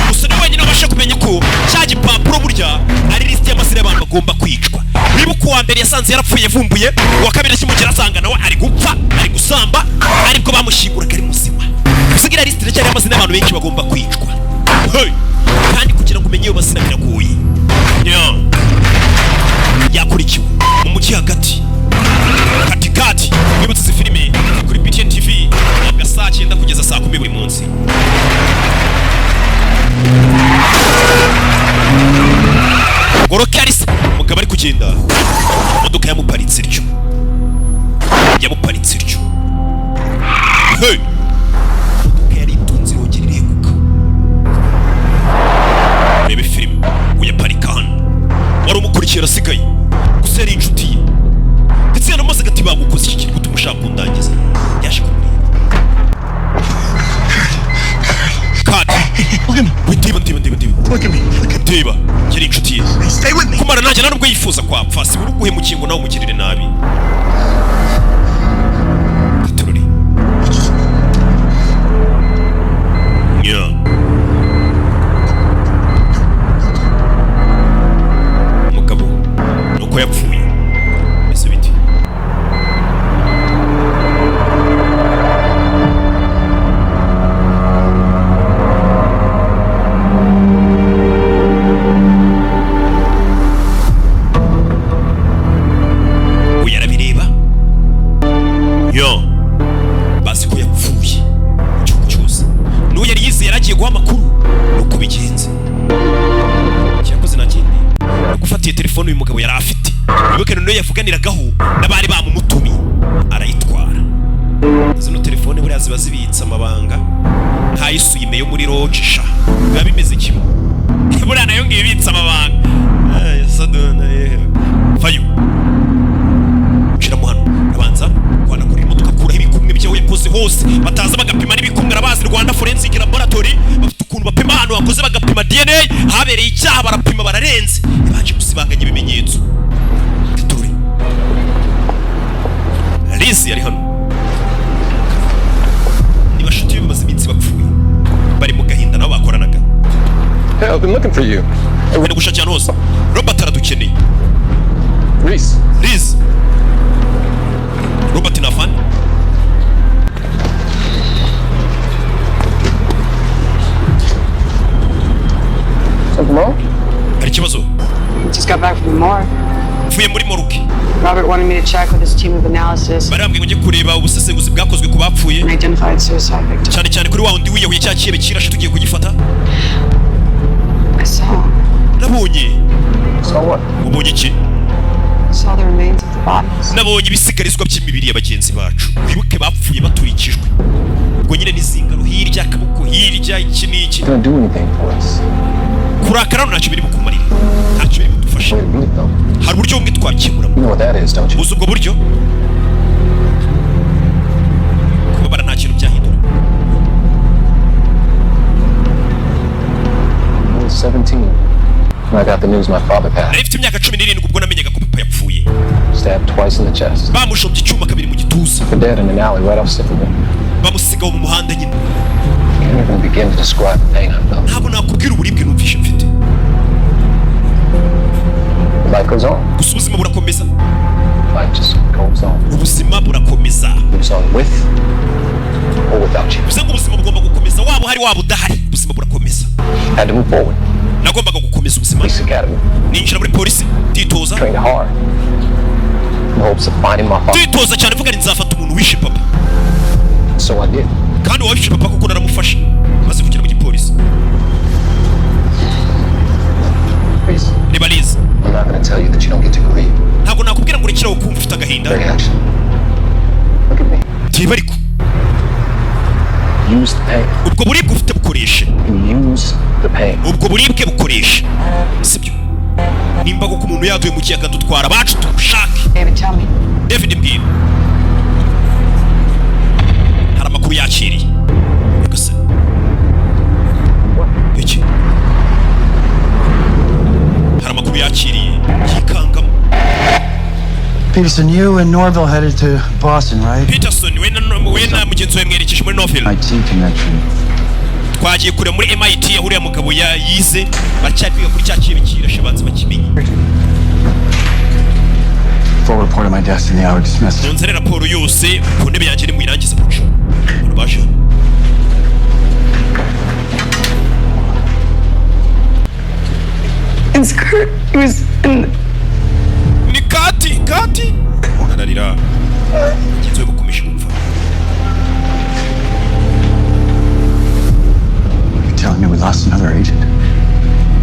Speaker 1: Gusa niwe wenyine wabasha kumenya ko cya gipapuro burya ari lisiti y'amazina y'abantu bagomba kwicwa. Wibuka uwa mbere yasanze yarapfuye vumbuye, uwa kabiri akimugera asanga nawe ari gupfa, ari gusamba, aribwo bamushyinguraga ari muzima. Gusa iriya lisiti iracyariho amazina y'abantu benshi bagomba kwicwa. Hey! Kandi kugira ngo umenye ayo mazina biragoye. Yeah. Yakurikiwe mu mujyi hagati katikati. Mwibutse izi filime kuri BTN TV ntabwo saa 9 kugeza saa 10 buri munsi. Goroke arisa umugabo ari kugenda, imodoka yamuparitse ityo, yamuparitse ityo. Hey! Imodoka yari itunze irongera ireguka. Urebe filime, uyaparika hano. Wari umukurikiye arasigaye, gusa yari inshuti ye, ndetse yanamaze agati bagukoze iki kintu gutuma ushaka kundangiza. Yaje kumureba kandi
Speaker 9: Look at me.
Speaker 1: ndeba, ndeba, ndeba, ndeba.
Speaker 9: Look at me. Look at
Speaker 1: Ndeba, yari inshuti ye.
Speaker 9: me. Stay with me.
Speaker 1: Kumara nanjye nta nubwo yifuza kwapfa, si buri uguhemukiye ngo nawe umugirire nabi. Gatorori. Yeah. Umugabo nuko yapfuye. Ese biti? Uyu arabireba yo, bazi ko yapfuye mu gihugu cyose. N'uwo yari yizeye yari agiye guha amakuru nuko bigenze. Cyakoze nta kindi no gufata iyo telefone uyu mugabo yari afite. Wibuke noneho yavuganiragaho n'abari bamumutumiye, arayitwara. Zino telefone buriya ziba zibitse amabanga ntayisuyime yo muri roji sha, biba bimeze kimwe. Buriya nayo ngiyo ibitse amabanga. Ay, sadona yewe. Vayo shiramo hano. Abanza guhanagura imodoka, akuraho ibikumwe by'aho yakoze hose, bataza bagapima n'ibikumwe. Arabazi, Rwanda Forensic Laboratory bafite ukuntu bapima ahantu hakoze, bagapima DNA habereye icyaha, barapima bararenze. Yabanje gusibanganya ibimenyetso. Gaturure Liz yari hano, ni bashuti be bamaze iminsi bapfuye, bari mu gahinda, nabo bakoranaga.
Speaker 8: Hey, I've been looking for you.
Speaker 1: Bari gushakira ahantu hose. Robert aradukeneye.
Speaker 8: Reese.
Speaker 1: Liz, Robert na afande.
Speaker 3: Robert wanted me to check with his team of analysis
Speaker 1: Bari bambwiye ngo njye kureba ubusesenguzi bwakozwe ku bapfuye,
Speaker 3: and identified suicide victims.
Speaker 1: cyane cyane kuri wa wundi wiyahuye, cya kiebe kirashe tugiye kugifata.
Speaker 3: I saw.
Speaker 1: Nabonye.
Speaker 8: Saw what?
Speaker 1: Ubonye iki?
Speaker 3: Saw the remains of the bodies.
Speaker 1: Nabonye ibisigarizwa by'imibiri ya bagenzi bacu. Wibuke bapfuye baturikijwe, ubwo nyine n'izingaro hirya, akaboko hirya, iki n'iki.
Speaker 8: Gonna do anything for us.
Speaker 1: Kurakara hano ntacyo biri bukumarire, ntacyo biri budufashe.
Speaker 8: Way to beat it, though.
Speaker 1: Hari uburyo bumwe twabikemuramo.
Speaker 8: You know what that is, don't you?
Speaker 1: Uzi ubwo buryo? Kubabara nta kintu byahindura.
Speaker 8: I was 17 when I got the news my father passed.
Speaker 1: Nari mfite imyaka 17 ubwo namenyaga ko papa yapfuye.
Speaker 8: Stabbed twice in the chest.
Speaker 1: Bamushobye icyuma kabiri mu gituza.
Speaker 8: For dead in an alley right off Sycamore.
Speaker 1: Bamusigaho mu muhanda nyine.
Speaker 8: Can't even begin to describe the pain I felt.
Speaker 1: Ntabwo nakubwira uburibwe numvishe mfite.
Speaker 8: Life goes on.
Speaker 1: Gusa ubuzima burakomeza.
Speaker 8: Life just goes on.
Speaker 1: Ubuzima burakomeza.
Speaker 8: Goes on with or without you.
Speaker 1: Bivuze ngo ubuzima bugomba gukomeza, waba uhari, waba udahari, ubuzima burakomeza.
Speaker 8: Had to move forward.
Speaker 1: Nagombaga gukomeza ubuzima.
Speaker 8: Police academy.
Speaker 1: Ninjira muri polisi, nditoza.
Speaker 8: Trained hard. In the hopes of finding my father.
Speaker 1: Nditoza cyane mvuga nti nzafata umuntu wishe papa.
Speaker 8: So I did.
Speaker 1: Kandi uwawishe papa kuko naramufashe maze kugera mu gipolisi.
Speaker 8: Reese,
Speaker 1: Reba Liz.
Speaker 8: I'm not gonna tell you that you don't get to grieve.
Speaker 1: Ntabwo nakubwira ngo urekere aho kumva ufite agahinda.
Speaker 8: Reaction. Look at me.
Speaker 1: Reba ariko.
Speaker 8: Use the pain.
Speaker 1: Ubwo buribwe ufite bukoreshe.
Speaker 8: Use the pain.
Speaker 1: Ubwo buribwe bukoreshe, sibyo? Nimba koko umuntu yaduhemukiye akadutwara abacu, tumushake.
Speaker 3: David, tell me.
Speaker 1: David, mbwira. Hari amakuru yakiriye. Nyagasani, iki? Hari amakuru yakiriye yikangamo.
Speaker 6: Peterson, you and Norville headed to Boston, right?
Speaker 1: Peterson, we na mugenzi wawe mwerekeje muri Norville.
Speaker 6: IT connection.
Speaker 1: Twagiye kure muri MIT aho uriya mugabo yize. Baracyari kwiga kuri cya kintu kirashe, banze bakimenye.
Speaker 6: Full report on my desk in the hour, dismissed.
Speaker 1: Munzane raporo yose ku ntebe yanjye nimuyirangiza. Muco abantu baje hano.
Speaker 3: It's Kurt. He was in.
Speaker 1: Ni Kati, Kati ararira, mugenzi we bukomeje gupfa.
Speaker 6: You're telling me we lost another agent?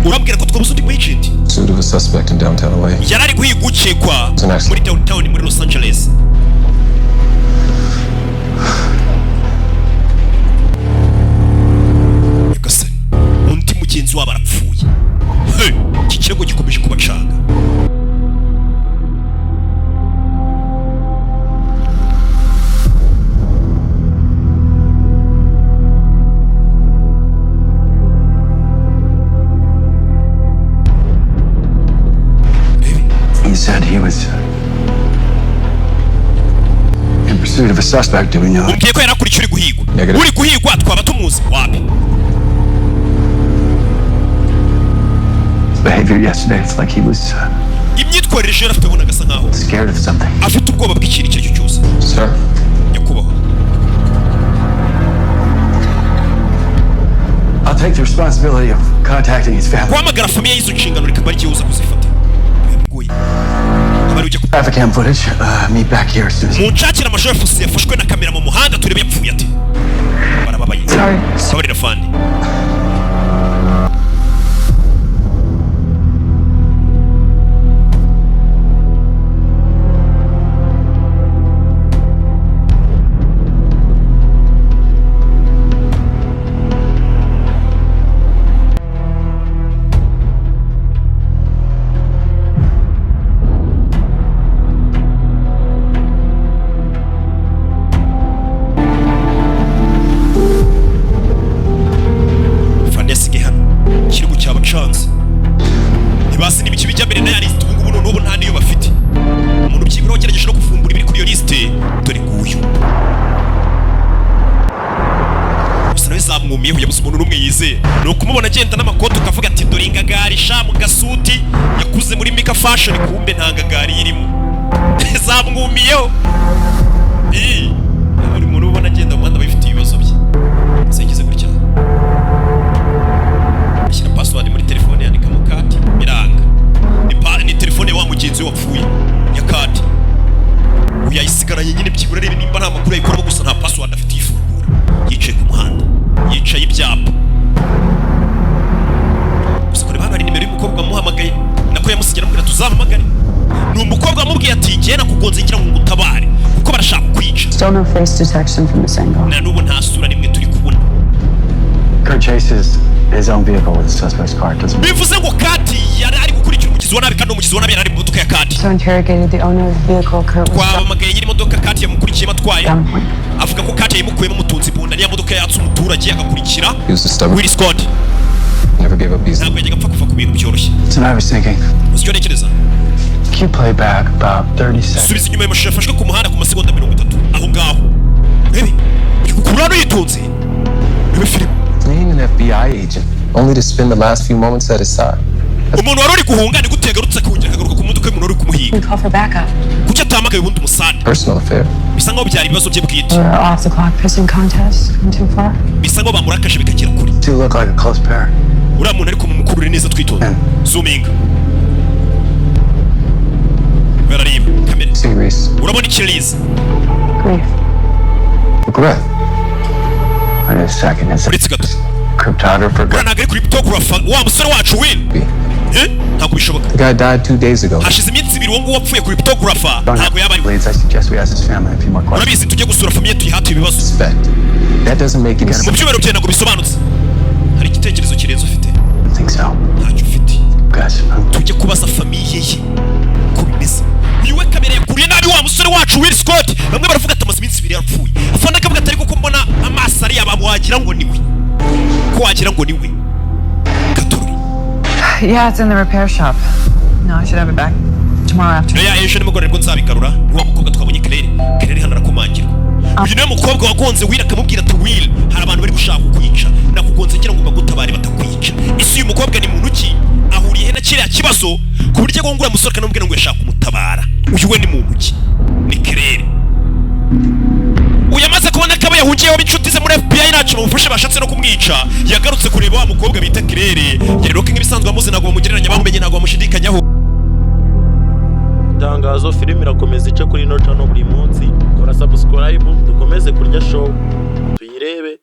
Speaker 1: Urambwira ko twabuze undi agent?
Speaker 8: Pursuit of a suspect in downtown LA.
Speaker 1: Yari ari guhiga ukekwa
Speaker 8: It's an accident.
Speaker 1: muri downtown muri Los Angeles. Nyagasani, undi mugenzi wabo arapfuye. Hey, iki kirego gikomeje kubacanga.
Speaker 6: He said he was in pursuit of a suspect. Do we know?
Speaker 1: Umbwiye ko yari akurikiye uri guhigwa.
Speaker 8: Negative.
Speaker 1: Uri guhigwa twaba tumuzi? Wapi.
Speaker 6: His behavior yesterday, it's like he was
Speaker 1: Imyitwarire ejo yari afite, ubona agasa nkaho
Speaker 6: scared of something.
Speaker 1: afite ubwoba bw'ikintu icyo ari cyo cyose.
Speaker 8: Sir,
Speaker 1: Nyakubahwa.
Speaker 6: I'll take the responsibility of contacting his family.
Speaker 1: Guhamagara famille y'izo nshingano rikaba ari uza kuzifata, biba bigoye abari ujya ku
Speaker 6: Traffic cam footage. Meet back here as soon as.
Speaker 1: Munshakira amashusho yafusi yafashwe na kamera mu muhanda, turebe yapfuye ate. Barababaye.
Speaker 3: Sorry.
Speaker 1: Babarira fandi. Fandi yasigaye hano, ikirego cyabacanze, ntibasi n'ibiki bijya mbere na ya lisite. Ubu ngubu n'ubu nta niyo bafite. Umuntu byibura wagerageje no kuvumbura ibiri kuri iyo lisite, dore nguyu. Gusa nawe zamwumiyeho, yabuze umuntu n'umwe yizeye. Ni ukumubona agenda n'amakoti ukavuga ati dore ingagari sha mu gasuti yakuze muri Mika Fashion, kumbe nta ngagari irimo, zamwumiyeho. Ii, buri muntu ubona agenda mu muhanda aba yifitiye ibibazo bye. Gusa yagize gutya ashyira password muri telefone, yandikamo Kati, biranga. Ni telefone ya wa mugenzi we wapfuye ya Kati. arebe nimba nta makuru yayikuramo, gusa nta password afite yifungura. Yicaye ku muhanda, yicaye ibyapa gusa. Kureba hano hari nimero y'umukobwa wamuhamagaye, nako yamusigira, amubwira tuzamuhamagare. Ni umukobwa wamubwiye ati: "Njye nakugonze ngira ngo ngutabare kuko barashaka kukwica."
Speaker 3: Still no face detection from this angle.
Speaker 1: Na n'ubu nta sura nimwe turi kubona.
Speaker 6: Kurt chases his own vehicle with the suspect's car. Doesn't
Speaker 1: Bivuze ngo Kati yari ari gukurikira umugizi wa nabi, kandi umugizi wa nabi yari ari mu modoka ya Kati.
Speaker 3: So interrogated the owner of the vehicle Kurt was
Speaker 1: Twabamagaye nyiri imodoka Kati yamukurikiyemo atwaye.
Speaker 3: gunpoint.
Speaker 1: Avuga ko Kati yayimukuyemo, mutunzi imbunda, niya modoka yatse umuturage agakurikira
Speaker 8: He was a stubborn,
Speaker 1: Willie Scott.
Speaker 8: never gave up easily.
Speaker 1: Ntabwo yajyaga apfa kuva ku bintu byoroshye.
Speaker 6: So I was thinking,
Speaker 1: Uzi icyo ntekereza?
Speaker 9: Can you play back about 30 seconds?
Speaker 1: Subiza inyuma ayo mashusho yafashwe ku muhanda ku masegonda 30 aho ngaho. Rebe uri gukurura hano yitonze, rebe filime.
Speaker 8: Fleeing an FBI agent, only to spend the last few moments at his side.
Speaker 1: Umuntu wari uri guhunga ni gute yagarutse, akongera akagaruka ku modoka y'umuntu wari uri kumuhiga?
Speaker 3: We call for backup.
Speaker 1: Kuki atahamagaye ubundi umusani?
Speaker 8: Personal affair.
Speaker 1: Bisa nkaho byari ibibazo bye bwite.
Speaker 3: We're off the clock pissing contest. Come too far.
Speaker 1: Bisa nkaho bamurakaje bikagera kure.
Speaker 6: Two look like a close pair.
Speaker 1: Uriya muntu ariko mumukurure neza, twitonda, zoominga, barareba kamera.
Speaker 8: See, Reese.
Speaker 1: Urabona ikiriza?
Speaker 3: Grief.
Speaker 8: Regret.
Speaker 6: Wait a second. It's a
Speaker 1: Uretse gato.
Speaker 6: cryptographer.
Speaker 1: Uriya ntabwo ari cryptographer wa musore wacu Will? Eh, ntabwo bishoboka.
Speaker 8: The guy died 2 days ago.
Speaker 1: Hashize iminsi 2 uwo nguwo wapfuye. Cryptographer ntabwo yaba ari we.
Speaker 6: Leads. I suggest we ask his family a few more questions.
Speaker 1: Urabizi, tujye gusura famille tuyihate ibibazo.
Speaker 8: Suspect. That doesn't make any
Speaker 1: Mu
Speaker 8: sense.
Speaker 1: byubahiro byawe, ntabwo bisobanutse. Hari igitekerezo kirenze ufite?
Speaker 6: I think so.
Speaker 1: Ntacyo ufite.
Speaker 6: Guys,
Speaker 1: Tujye kubaza famille ye ko bimeze. Uyu we kamera yakuriye nabi wa musore wacu Will Scott. Bamwe baravuga ati amaze iminsi 2 yarapfuye, afana akavuga ati ariko ko mbona amaso ari yaba wagira ngo ni we, ko wagira ngo ni we Gatorori.
Speaker 3: Yeah, it's in the repair shop. No, I should have it back tomorrow afternoon.
Speaker 1: Ya, ejo nimugoroba nibwo nzabigarura. Ni wa mukobwa twabonye, Claire. Claire hano arakomangirwa. Uyu niwe mukobwa wagonze Will, akamubwira ati: "Will, hari abantu bari gushaka kukwica, nakugonze ngira ngo bagutabare batakwica." Ese uyu mukobwa ni muntu ki? Ahuriye he na kiriya kibazo ku buryo agongura umusore akanamubwira ngo yashaka kumutabara? Uyu we ni muntu ki? Ni Claire. Uyu amaze kubona ko abo yahungiyeho b'inshuti ze muri FBI ntacyo bamufashe, bashatse no kumwica, yagarutse kureba wa mukobwa bita Claire. Rero nk'ibisanzwe bamuzi, ntabwo bamugereranya, bamumenye, ntabwo bamushidikanyaho.
Speaker 10: Itangazo: filime irakomeza ice kuri ino channel buri munsi. Kora subscribe dukomeze kurya show tuyirebe.